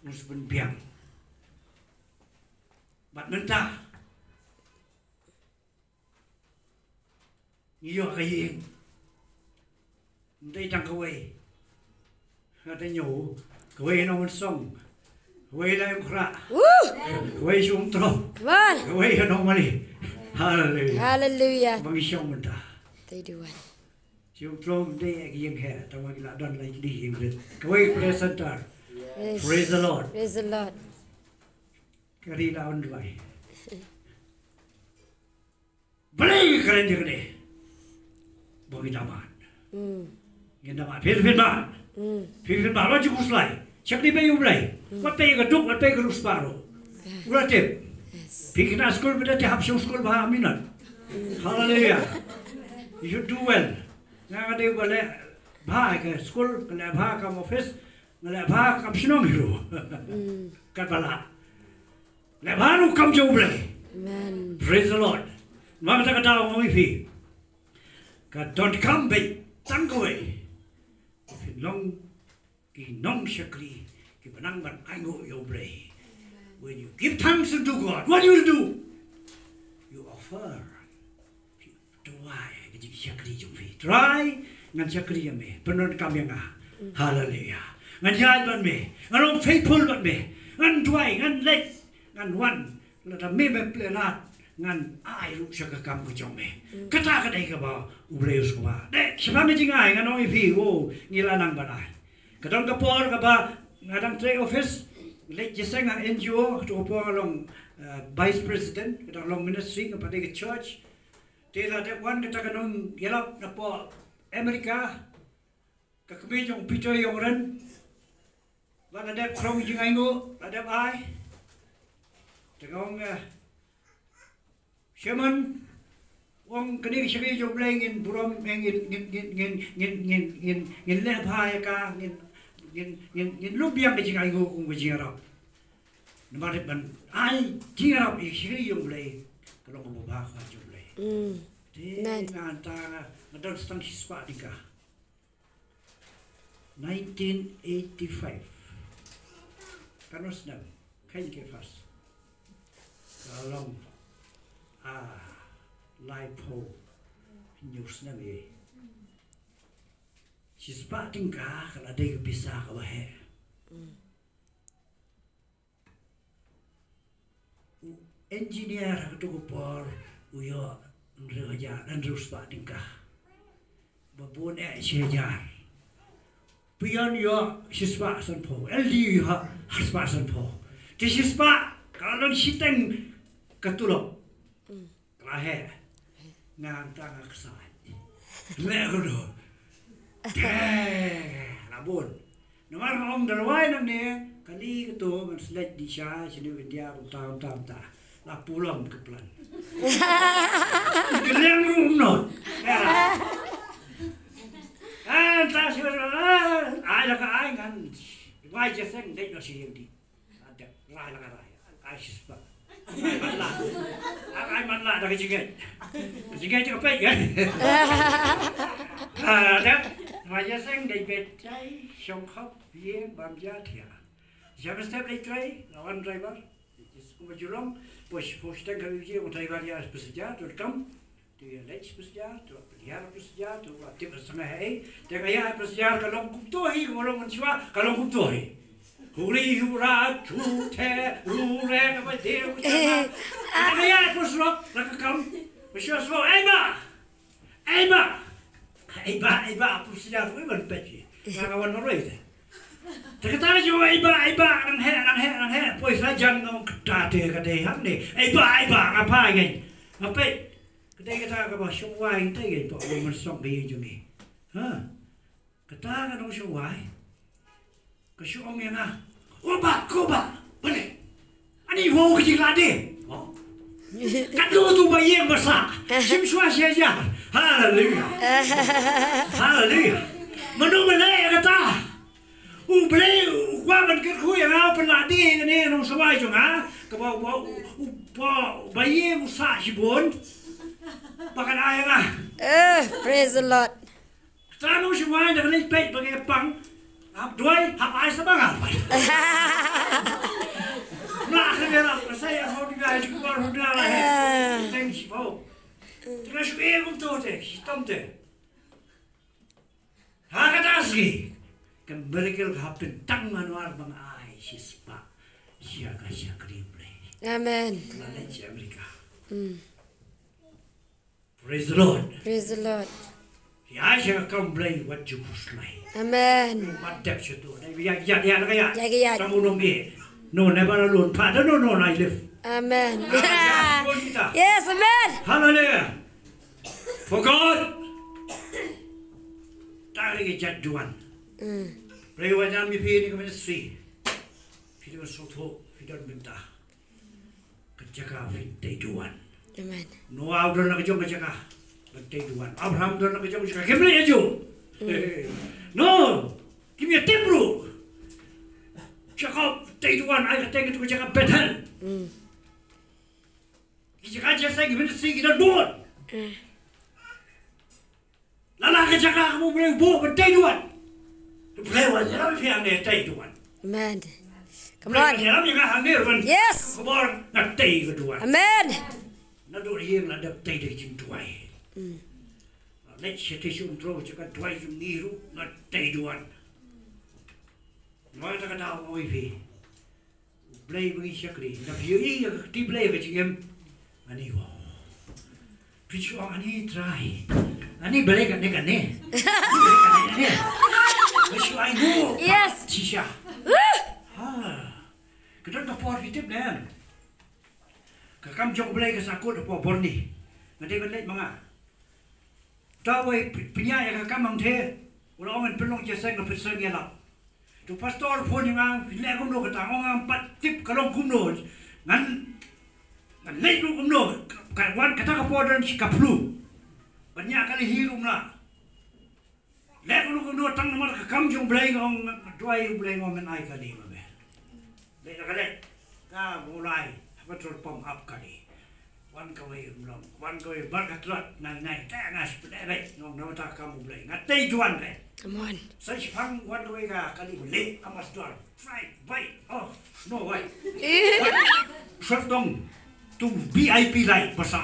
Un sa pynbiang. Bad mynta ngi ïoh ka ïing. Ym dei tang kawei. Nga te ñiew kawei ha Nongmynsong. Kawei la Umkhrah. Woo! Kawei sha Umtrong. Amen. Kawei ha Nongmali. Hallelujah. Hallelujah. Ba ngi shong mynta. Te duwan. Sha Umtrong ym dei ïa ka ïing heh, tang ba ngi la don lai tylli ïing rit. Kawei prayer center. Yes. Praise the Lord. Praise the Lord. Ka ri la wan duwai. Balei ka kren ïa kane? Ba ngin da mad. Mm. Ngin da mad. Phi, phin mad. Mm. Phi, phin mad. Lo ji khuslai. Shakri beit ïa U Blei. Mm. Wat peit ïa ka duk, wat peit ïa ka duk spah ruh. Yeah. U la tip. Yes. Phi kynnoh skul, phi da te hap shong skul bha minot. Mm. Hallelujah. You should do well. Nga nga dei ba leh bha ka skul, ka leh bha ka office, nga leh bha ka shnong hi ruh. Mm. Ka ba lah. Leh bha ruh kam jong U Blei. Amen. Praise the Lord. Namar kata ka daw nga ong ïa phi. Ka donkam beit tang kawei. Phin long ki nongshakri kiba nang ban ainguh ïa U Blei. When you give thanks unto God, what you will do? You offer. Duwai ka jingshakri jong phi. Trai, ngan shakri ïa me. Pyndonkam ïa nga. Hallelujah. Ngan ïaid bad me. Ngan long faithful bad me. Ngan duwai, ngan leit, ngan wan. Lada me me pynlait, ngan ai ruh sha ka kam ka jong me. Kata ka dei kaba U Blei u sngewbha. Dei shaphang ka jingai ngan ong ïa phi, oh, ngi la nang ban ai. Ka don ka por kaba nga dang trei office, leit jingïaseng ha N G O, kato ka por nga long, eh, vice president, ka dang long ministry, nga pat dei ka church. Te la dep wan kata ka nongïalap na pdeng America, ka kmie jong u Peter Yongren, ba la dep khrong jingainguh, la dep ai. Te nga ong, eh, Sherman, ong kane ka shakri jong U Blei ngin burom, eh, ngin, ngin leh bha ïa ka, ngin, ngin, ngin, ngin lum biang ka jingainguh kum ka jingïarap. Namar dei ban ai jingïarap ïa ka shakri jong U Blei, ka long kaba bha ka jong U Blei. Mm. Te nga hynta nga don tang shispah tyngka. Nineteen eighty-five. Katno snem? Kheiñ ki first. Ka long, ah, laiphew hynñiew snem ïa. Shispah tyngka ka la dei ka pisa kaba heh. Mm. U engineer ha kato ka por u ïoh hynriew hajar, hynriew spah tyngka. Ba bun eh shi hajar. Peon ïoh shispah sanphew. L D ïoh shispah sanphew. Te shispah ka la don shiteng ka tulop. Ka la heh. Nga hangta nga ksaid. Leh ruh. Te la bun. Namar nga ong da lwai nangne, kali kato ngan slek di sha shane India kumta kumta kumta. La pulom ka plan. Ka liang ruh kumno. Hangta shi, ai la ka ai ngan. Wai jingïaseng dei noh shi ïing di. Adep rai la ka rai. Ai shispah. Ai man la. Ai man la da ka jingngeit. Ka jingngeit ka peit kan. Adep wai jingïaseng dei beit jai shong khop ïing bam ja thiah. Jam step dei trei, la wan driver. Jis kuma julong, pos pos tang ka wi ji wan driver ïa passenger, dot com. Tu ïa leit pyrshah, tu ïa pyrshah, tu ïa tip pyrshah hei. Te nga ïa pyrshah ka long kumto hi, ka long mynshuwa, ka long kumto hi. Huri hura, tu te, ru re, ka ba de, u te ba. Te nga ïa pyrshah, la ka kam. Pyrshah, ei ba. Ei ba. Ei ba, ei ba, pyrshah, tu ban pet hi. Nga nga wan marwei te. Te kata ka jong ei ba, ei ba, nang heh, nang heh, nang heh. Poi sa jan nong kata te ka dei hang ne. Ei ba, ei ba, nga phai ngai. Nga pet. Ka dei kata kaba shong wai, ka dei kaba wan mynsong ka ïing jong ngi. Ha? Kata ka nongshong wai ka shu ong ïa nga, "Ko bah, ko bah, balei? Ani wow ka jingla de." Oh. Katno tu ba ïeng ba sah. Shim shuwa shi hajar. Haleluya. Haleluya. Mano ba leh ïa kata? U Blei u kwah ban kyrkhu ïa nga, u pynlah de ïa kane nongshong wai jong nga. Kaba u ba u ba ïeng u sah shibun. Ba kan ai ïa nga. Eh, praise the Lord. Kata nongshong wai da ka leit peit ba ngi pang. Hap duwai, hap ai sa ba nga. Na ka ngi rap ka sa ïa hau di ga shi kubar hau di ga la he. Teng shi bau. Teng shi bau kumto te, shi tom te. Ha kata sngi ka miracle ka hap tang man war ba nga ai shi spah. Ïa ka shakri Blei. Amen. La leit shi America. Mm. Praise the Lord. Praise the Lord. Ïa sha ka kam Blei wat ju pus lai. Amen. Wat dep sha tu. Ïa ïa ïa ïa. Ïa ïa. Tam u nong e. No, never alone. Father, no, no, I live. Amen. Ah, ïa, kita. Yes, amen. Hallelujah. For God. Ta ri jat duan. Mm. Blei wa jam ïa phi ni ka ministry. Phi don sotho, phi don bynta. Ka jaka phi tei duwan. Amen. Noah u don la ka jong ka jaka. Ban tei duwan. Abraham u don la ka jong ka jaka. Kim leh ïa ju. Mm. No. Kim ïa tip ruh. Jakob tei duwan. Ai ka tei ka tu ka jaka Bethel. Mm. Ki jaka jaka ki ministry ki don bun. Mm. La la ka jaka ka Blei u buh ban tei duwan. Te Blei wa ïalam phi hangne tei duwan. Amen. Come on. Blei wa ïalam ïa nga hangne ruh ban. Yes. Khubor nga tei ka duwan. Amen. Naduh ïing la dep tei da ka jingduwai. Mm. Leit sha te sha umtrong sha ka duwai jong ngi ruh nga tei duwan. Nga ta ka daw oi phi. Blei ba ngi shakri. Nga phi ïohi ïa ka kti Blei ka jingim. Ani wow. Phi shu ong ani trai. Ani Blei kane kane. Ani Blei kane kane. Nga shu ai nguh. Yes. Shisha. Ha. Ka don ka por phi tip ne. Ka kam jong Blei ka sa kut hapoh Borni. Nga dei ban leit ma nga. Ta wei pynïaid ïa ka kam hangtei. U la ong ngan pynlong jingïaseng nga pynslem ïa lap. Tu pastor phone ïa nga, phi leh kumno kata, nga ong ngam pat tip ka long kumno. Ngan, ngan leh kumno, ka wan kata ka por don shi ka flu. Ban ïa kali hi rum la. Leh kumno kumno tang namar ka kam jong Blei nga ong nga duwai ïa Blei nga ong men ai kali ma me. Leh ka leh. Ka Blei, ha petrol pump ap kali. Wan kawei um long, wan kawei bar ka tlot, nai nai, te nga shu pyneh beit, nga ong namar ka kam u Blei, nga tei duwan beit. Come on. Sa shiphang wan kawei ka kali u leh, I must do it. Right, beit, oh, no way. Eh. Shot dong, tu V I P light, basa.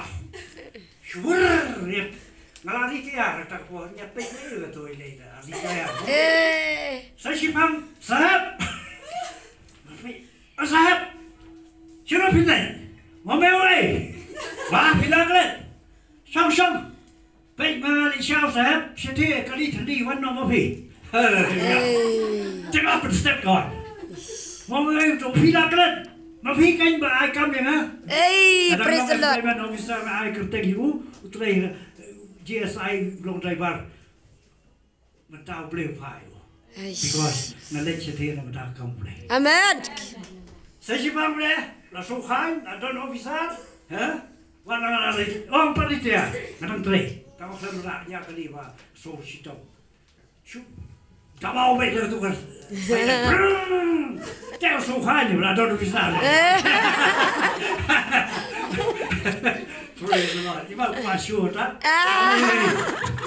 Shwrr, rep. Nga la ri kya, rata ko, nya peit ni, la tu ile, la ri kya. Eh. Sa shiphang, saheb. Saheb. Shiro phi nai. Mo me wei. Ba phi la klet. Shong shong. Peit ma li shao saheb. Shete kali thli wan no mo phi. Hey. Take up and step on. Mo me wei to phi la klet. Ma phi kan ba ai kam ya nga. Hey, praise the Lord. Ban officer na ai kerteng yu. Utrei G S I long driver. Mynta u Blei u phai u. Eish. Because nga leit sha te na mynta kam Blei. Amen. Sa shi bang Blei, la shu khan, la don officer, ha? Wan la la leit, ong pat leit ya, nga dang trei. Tang khlem la nya kali ba so shi tong. Shu, da ba u Blei la tu kan. Te shu khan, la don officer. Eh. Praise the Lord. Iba kwa sure ta. Ah.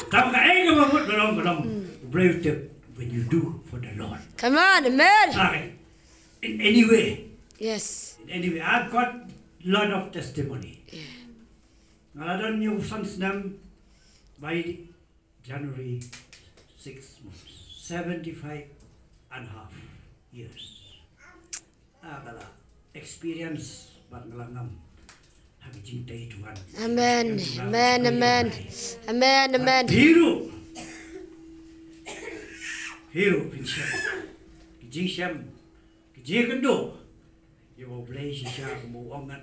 Tang ka ai ka ba mut ba long ba long. Brave tip when you do for the Lord. Come on, amen. Okay. In any way. Yes. In any way. I've got lot of testimony. Yeah. Nga la don ñiew san snem by January six months, seventy-five and a half years. Ah, ka la experience bad nga la ngam ha ka jingtei Tuhan. Amen. Amen, amen. Amen, amen. Hi ruh. Hi ruh phin shem. Ka jingshem. Ka jingkynduh. Ïa U Blei shisha kumba u ong ngat.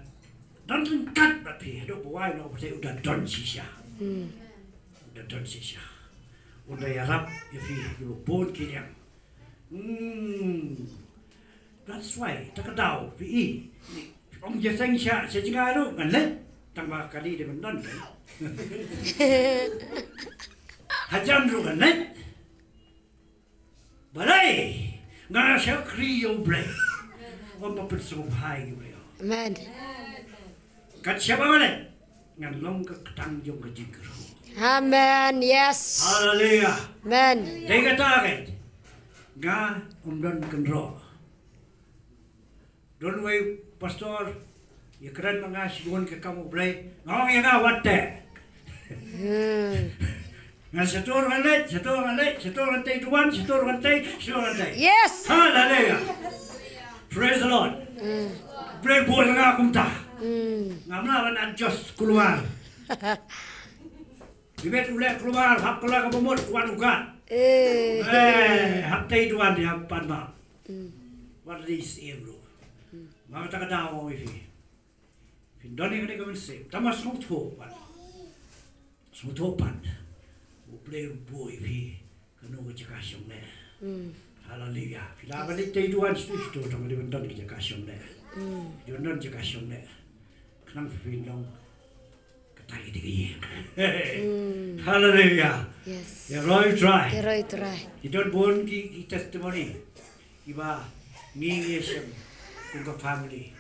Don ryngkat bad phi haduh ba wai noh ba te u da don shisha. U da don shisha. U da ïarap ïa phi ïa ba bun ki liang. Hmm. That's why ta ka daw phi i. Ong jingïaseng sha sha jingïaroh ngan leit. Tang ba kali de ban don. Hajan ruh ngan leit. Balei nga shakri ïa U Blei. Wan ba pynsngewbha ïa U Blei. Amen. Kat shaba nga leit ngan long ka ktang jong ka jingkyrkhu. Amen. Yes. Haleluya. Amen. Dei kata ka nga ym don kynroh. Don wei pastor ïa kren ma nga shibun ka kam U Blei. Nga ong ïa nga wat te. Nga sha tur ngan leit, sha tur ngan leit, sha tur ngan tei duwan, sha tur ngan tei, sha tur ngan tei. Yes. Haleluya. Praise the Lord. Blei bun nga kumta. Ngam lah ban adjust keluar. Bibet u leh keluar hap keluar ka bamut wan u gat. Eh. Eh, hap tei duwan ïa pan ba. Wat ri siem ruh. Ma kata ka daw ong ïa phi. Phin don ïa kane ka mynsiem. Tang ba sngewthuh pat. Sngewthuh pat. U Blei u buh ïa phi. Kano ka jaka shong leh. Haleluya. Phi lah ban leit tei duwan shu shu tang ba dei ban don ka jaka shong leh. Dei ban don jaka shong leh. Khnang phin long Kata ki dei ki ïing. Haleluya. Yes. Ïaroh U Trai. Ïaroh U Trai. Ki don bun ki, ki testimony kiba ngi ngi ïashem kum ka family.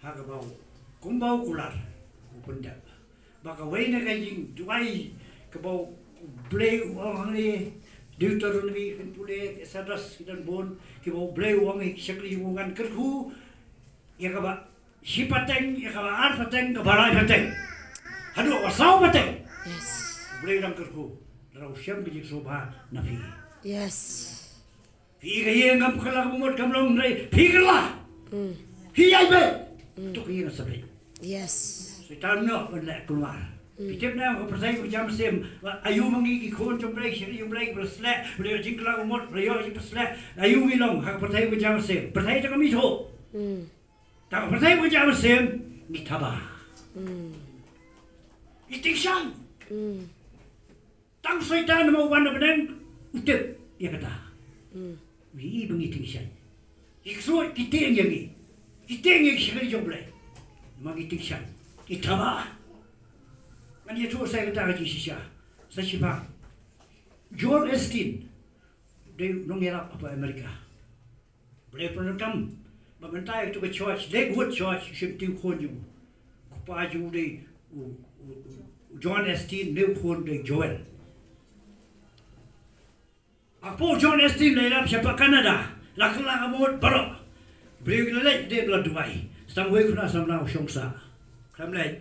Ha kaba u, kumba u kular u pyndep. Ba kawei na ka ïing duwai kaba u Blei u ong hangne, Deuteronomy, kan pule, Exodus, ki don bun kiba u Blei u ong ïa ki shakri jong u, ngan kyrkhu ïa kaba shi pateng, ïa kaba ar pateng, kaba lai pateng. Haduh kaba saw pateng. Yes. U Blei u dang kyrkhu. Lada u shem ka jingsngewbha na phi. Yes. Phi i ka ïing kam kylla ka mut kam long, phi kylla. Phi ïai beh. To ka ïing ka sa beh. Yes. Soitan noh ban leh kulmar. Phi tip ne em ka pyrthei ka jam sim. Aïu ma ngi ki khun jong Blei, shakri jong Blei, ba la sleh, ba la ïoh jingkylla ka mut, ba la ïoh jingpynshlur. Aïu ngi long ha ka pyrthei ka jam sim. Pyrthei te kam ithuh. Tang ka pyrthei ka jam sim ngi thaba. I tyngshaiñ. Tang Soitan ma u wan na bneng u tip ïa kata. U i ba ngi tyngshaiñ. Ki ksuid ki tieng ïa ngi. Ki tieng ïa ki shakri jong Blei. Ma ngi tyngshaiñ. Ngi thaba. Ngan ïathuh sa ïa kata ka jingshisha. Sa shiphang. Joel Osteen. Dei u nongïalap hapa America. Blei pyndonkam. Ba mynta ïa katu ka church, Lakewood Church, u shim tiew khun jong u. U kpa jong u dei u, u, u, u John Osteen, ne u khun dei Joel. Hapoh u John Osteen la ïalap shapoh Canada, la kylla ka mut baroh. Briew ki la leit dei ba la duwai. Sa tang uwei u khynnah samla u shong sah. Khlem leit.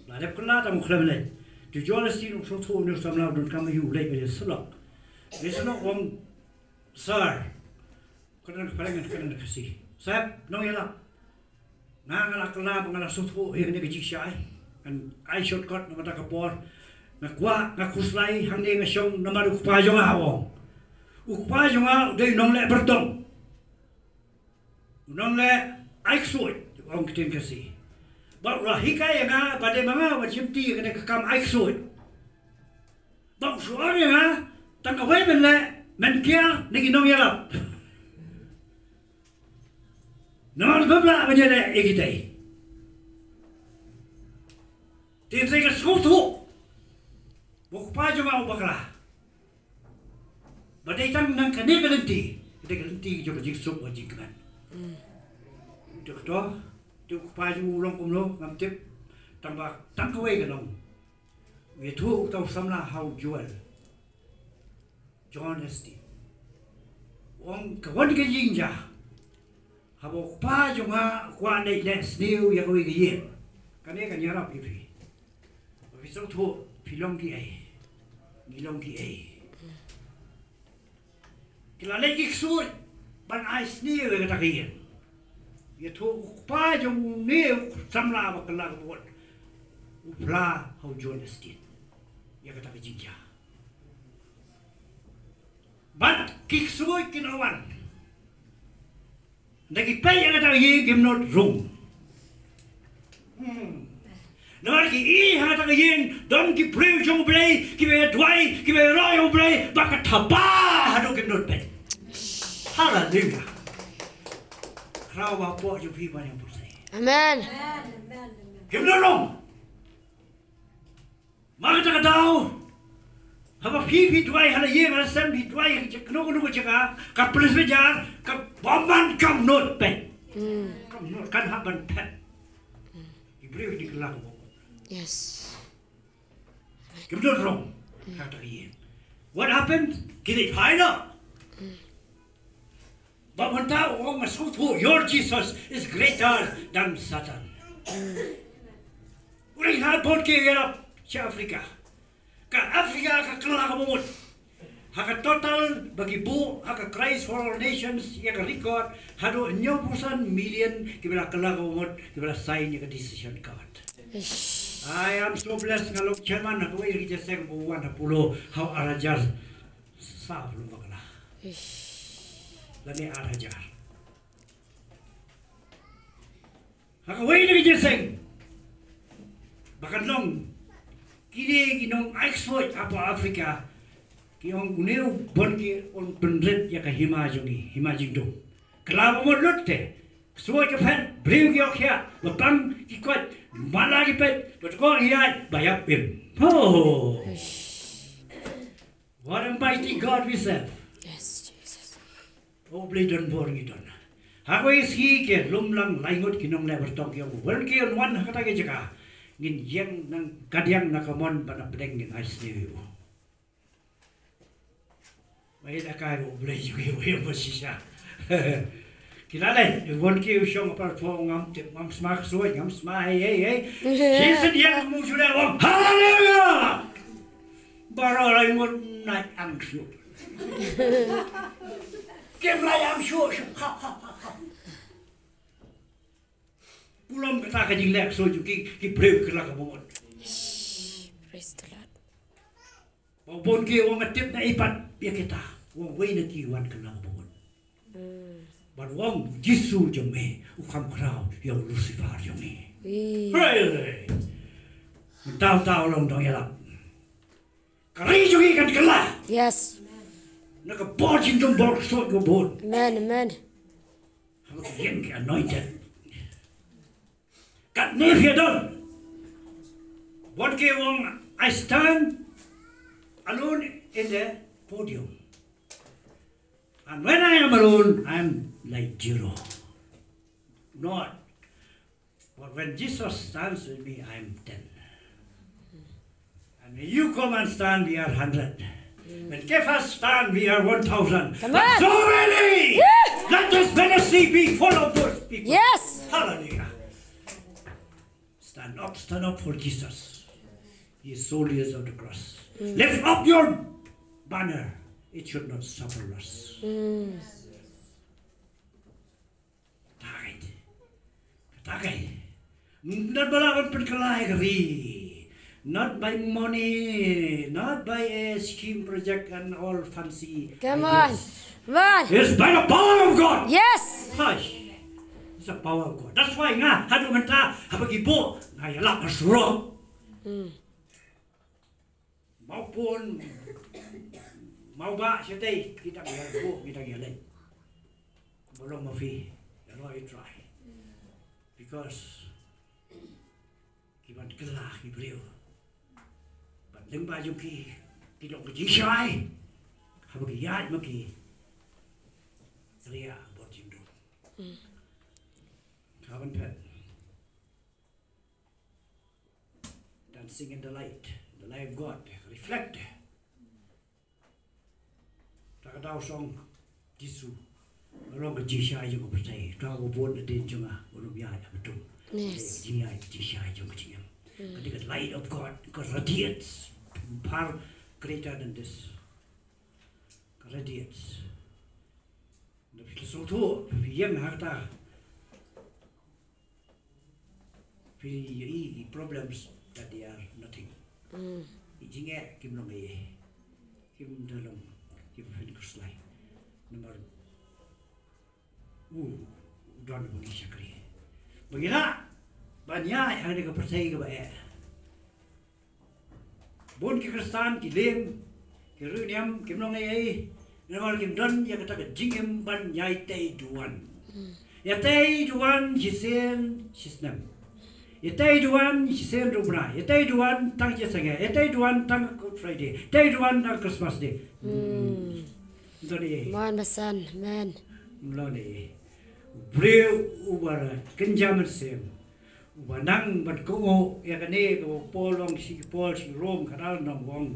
La dep kylla tang u khlem leit. Te u Joel Osteen u sngewthuh une u samla u donkam aïu, u leit ban ïasyllok. Ïasyllok u ong, Sir, Kynnoh ka phareng, kynnoh ka Khasi. Sep, nongïalap. Nga, nga la kylla ba nga la sngewthuh ïa kane ka jingshisha. Ngan ai shortcut namar ka por. Nga kwah, nga khuslai hangne nga shong namar u kpa jong nga u ong. U kpa jong nga u dei u nongleh byrtong. U nongleh ai ksuid, u ong ktien Khasi. Bad u la hikai ïa nga ba dei ma nga ban shimti ïa kane ka kam ai ksuid. Bad u shu ong ïa nga, tang kawei men leh, men kiar na ki nongïalap. Namar bym lah ban ïaleh ïa kitei. Te hynrei nga sngewthuh ba u kpa jong nga u bakla. Ba dei tang na kane ka lynti, ka dei ka lynti jong ka jingsuk bad jingkmen. Te kato, te u kpa jong u long kumno ngam tip, tang ba tang kawei ka long. U ïathuh uta u samla ha u Joel. John Osteen. U ong ka wan ka jingjia. Haba u kpa jong nga u kwah leit leh sniew ïa kawei ka ïing. Kane kan ïarap ïa phi. Ba phi sngewthuh phi long kiei. Ngi long kiei. Ki la leit ki ksuid ban ai sniew ïa kata ka ïing. Ïathuh u kpa jong une u samla ba kylla ka mut u phla ha u John Osteen ïa kata ka jingjia. Bad ki ksuid kin wan. Nda ki peit ïa kata ka ïing kim nud rung. Namar ki i ha kata ka ïing don ki briew jong U Blei kiba duwai, kiba ïaroh ïa U Blei ba ka thaba haduh kim nud beit. Haleluya. Khraw ba hapoh jong phi ban ïa pyrthei. Amen. Kim nud rong. Ma kata ka daw haba phi phi duwai ha la ïing ha la sem, phi duwai ha kano kano ka jaka, ka pynleit beit jar, ka bymman kam nud beit. Kam nud, kan hap ban phet. Ki briew ki kylla ka bymman. Yes. Kim don rong. Kata ka ïing. What happened? Ki leit phai noh. Ba mynta u ong, nga sngewthuh, your Jesus is greater than Satan. U dei na bun ki ïarap sha Africa. Ka Africa ka kylla ka bymman. Ha ka total ba ki buh ha ka Christ for All Nations ïa ka record, haduh hynñiewphew san million kiba la kylla ka bymman, kiba la sign ïa ka decision card. Ish. I am so blessed, nga long chairman ha kawei na ki jingïaseng ba wan ha Polo, ha u ar hajar saw phew bakla. Ish. Lane ar hajar. Ha kawei na ki jingïaseng ba kan long, kine ki nong ai ksuid hapoh Africa ki ong, une u Bun Ki un pynrit ïa ka hima jong ngi, hima jingdum. Kylla bymman lut te. Ksuid ka phet, briew ki ïoh khiah, ba pang ki koit, mala ki peit, ba tkor ki ïaid, ba ïap im. Oh. What a mighty God we serve. Yes, Jesus. U Blei don bor, ngi don. Ha kawei ka sngi ki lum lang lai ngut ki nongleh bartong, ki ong, u Bun Ki un wan ha kata ka jaka, ngin ïeng nang kadiang na ka mon bad na pdeng ngin ai sniew ïa u. Ba ïa da kai, u Blei jong ngi u ïa ba shisha. Ki la leh, u Bun Ki u shong apart, pho ngam tip, ngam sma ksuid, ngam sma hei hei hei. Shisien ïa ka mu shu da ong, haleluya. Baroh lai ngut nai am shu. Kim lai am shu shu. Ha ha ha ha. Pulom kata ka jingleh ksuid jong ki, ki briew ki la ka bymman. Praise the Lord. Ba u Bun Ki u ong, nga tip na i pat ïa kita. U ong, wei na ki wan kylla ka bymman. Bad u ong, Jisu jong me u kham khraw ïa u Lucifer jong me. Praise. Mynta uta u long dong ïalap. Ka ri jong ngi kan kylla. Yes. Na ka bor jingdum bor ksuid ka bun. Amen, amen. Haba ki ïeng ki anointed. Katne phi don. Bun Ki u ong, I stand alone in the podium. And when I am alone, I am like zero. Not. But when Jesus stands with me, I am ten. And when you come and stand, we are hundred. When Cephas stand, we are one thousand. Come on. But so many! Let this ministry be full of those people. Yes. Hallelujah. Stand up, stand up for Jesus. He is soldiers of the cross. Lift up your banner. It should not suffer loss. Kata kai. Kata kai. Not by lah ban pynkylla ïa ka ri. Not by money, not by a scheme project and all fancy ideas. Come on. Come on. It's by the power of God. Yes. Hush. It's the power of God. That's why nga haduh mynta haba ki buh nga ïalap ha surok. Mawpun, mawba shatei, ki dang ïa buh, ki dang ïa leit. Ba long ma phi, ïa roi trai. Because ki ban kylla ki briew. Bad lyngba jong ki, ki long ka jingshai. Haba ki ïaid ma ki, ria bor jingdum. Ka ban phet. Dancing in the light, the light of God, reflect. Ta ka daw song Jisu. Long ka jingshai jong ka pyrthei. Ta ka bun hadien jong nga, u rum ïaid ha ka tum. Yes. Jingïaid, jingshai jong ka jingim. Ka dei ka light of God, ka radiates far greater than this. Ka radiates. Da phi sngewthuh, phi ïeng ha kata. Phi ïohi ki problems that they are nothing. Ki jingeh kim long ei. Kim da long, kim phin khuslai. Namar u don ba ngi shakri. Ba ngi lah ban ïaid ha kane ka pyrthei kaba eh. Bun ki Khristan ki lieng, ki riewniam, kim long ei ei, namar kim don ïa kata ka jingim ban ïai tei duwan. Ïa tei duwan shisien shisnem. Ïa tei duwan shisien rubra. Ïa tei duwan tang shisien seng. Ïa tei duwan tang Good Friday. Tei duwan tang Christmas Day. Don ei ei. Mon basan, amen. Long ei ei. Briew uba kynja mynsiem. Ba nang ban kohnguh ïa kane kaba Paul ong sha ki Paul sha ki Rom, ka dal nong ong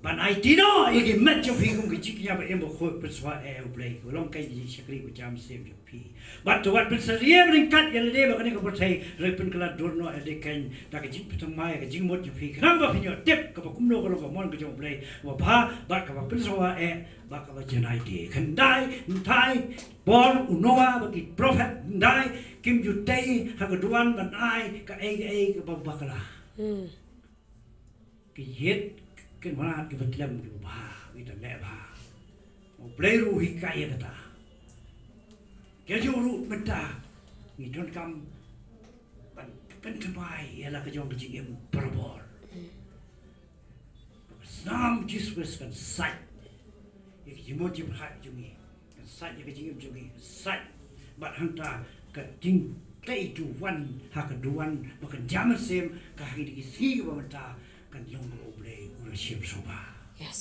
ban aiti noh ïa ki met jong phi kum ki jingkñia ba im bakhuid, pynsngewbha ïa U Blei, ka long ka jingshakri ka jam mynsiem jong phi. Bad to wat pynsyriem ryngkat ïa lade bad kane ka pyrthei, hynrei pynkylla dur noh ïa lade kein da ka jingpynthymmai ïa ka jingmut jong phi, khnang ba phin ïoh tip kaba kumno ka long ka mon ka jong U Blei, kaba bha bad kaba pynsngewbha eh bad kaba janai de. Khyndai, hynrei por u Noah bad ki prophet hynrei kim ju tei ha ka duwan ban ai kaei kaei kaba bakla. Hmm. Ki ïit ki mrad kiba tlem kiba bha, kita leh bha. U Blei ruh u hikai ïa kata. Kajuh ruh mynta ngi donkam ban pynthymmai ïa la ka jong ka jingim barabor. Snam Jisu Khrist kan sait ïa ka jingmut jingpyrkhat jong ngi, kan sait ïa ka jingim jong ngi, kan sait bad hangta ka jingtei duwan ha ka duwan ba kynja mynsiem, ka ha kine ki sngi kiba mynta kan long kaba U Blei u la shim sngewbha. Yes.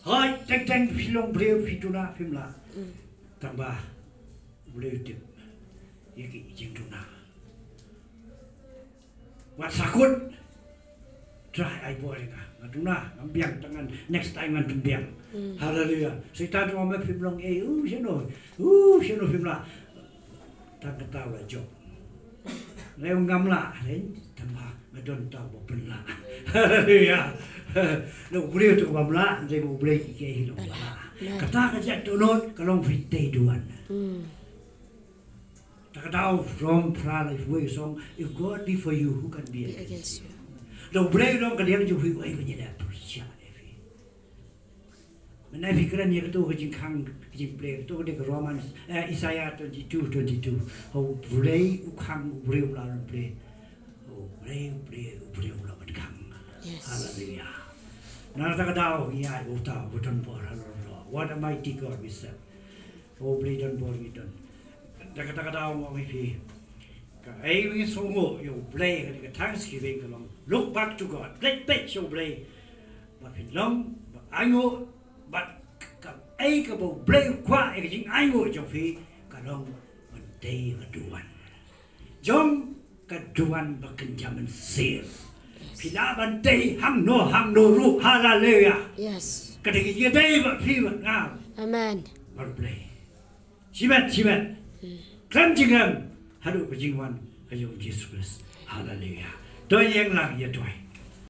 Hooid, teng teng phi long briew, phi duna phim lah. Mm. Tangba U Blei u tip ïa ki jingduna. Wat sa kut. Trai ai bor ïa nga. Nga duna, ngam biang, tang ngan next time ngan pynbiang. Hmm. Haleluya. Soitan u ong ba phim long ei, u shano, u shano phim lah. Tang kata u la jop. Lei u ngam lah, lei tang ba nga don ta ba pynlah. Haleluya. Lei u briew tu ba bym lah, lei u Blei ki ki hi long ba lah. Amen. Kata ka jait dohnud ka long phi tei duwan. Hmm. Ta ka daw from phra la wei song, if God be for you, who can be against you? Lei u Blei u long ka liang jong phi, uei ban ïaleh pyrshah ïa phi. Mynta phi kren ïa kato ka jingkhang, ka jingplie, kato ka dei ka Romans, eh, Isaiah twenty-two twenty-two. Ha u Blei u khang, u briew u la ban plie. Ha u Blei u plie, u briew u la ban khang. Yes. Haleluya. Na kata ka daw ngi ai uta u don bor, haleluya. What a mighty God we serve. U Blei don bor ngi don. Da kata ka daw nga ong ïa phi, kaei ba ngi sngewnguh ïa U Blei, kane ka thanksgiving ka long look back to God. Peit peit sha U Blei. Ba phin long ba ainguh, bad kaei kaba U Blei u kwah ïa ka jingainguh jong phi ka long ban tei ka duwan. Jong ka duwan ba kynja mynsiem. Phi lah ban tei hangno hangno ruh, haleluya. Yes. Ka dei ka jingïadei bad phi bad nga. Amen. Bad U Blei. Shimet, shimet. Hmm. Khlem jingem haduh ka jingwan ka jong U Jisu Khrist. Haleluya. To ïeng lang ïa duwai.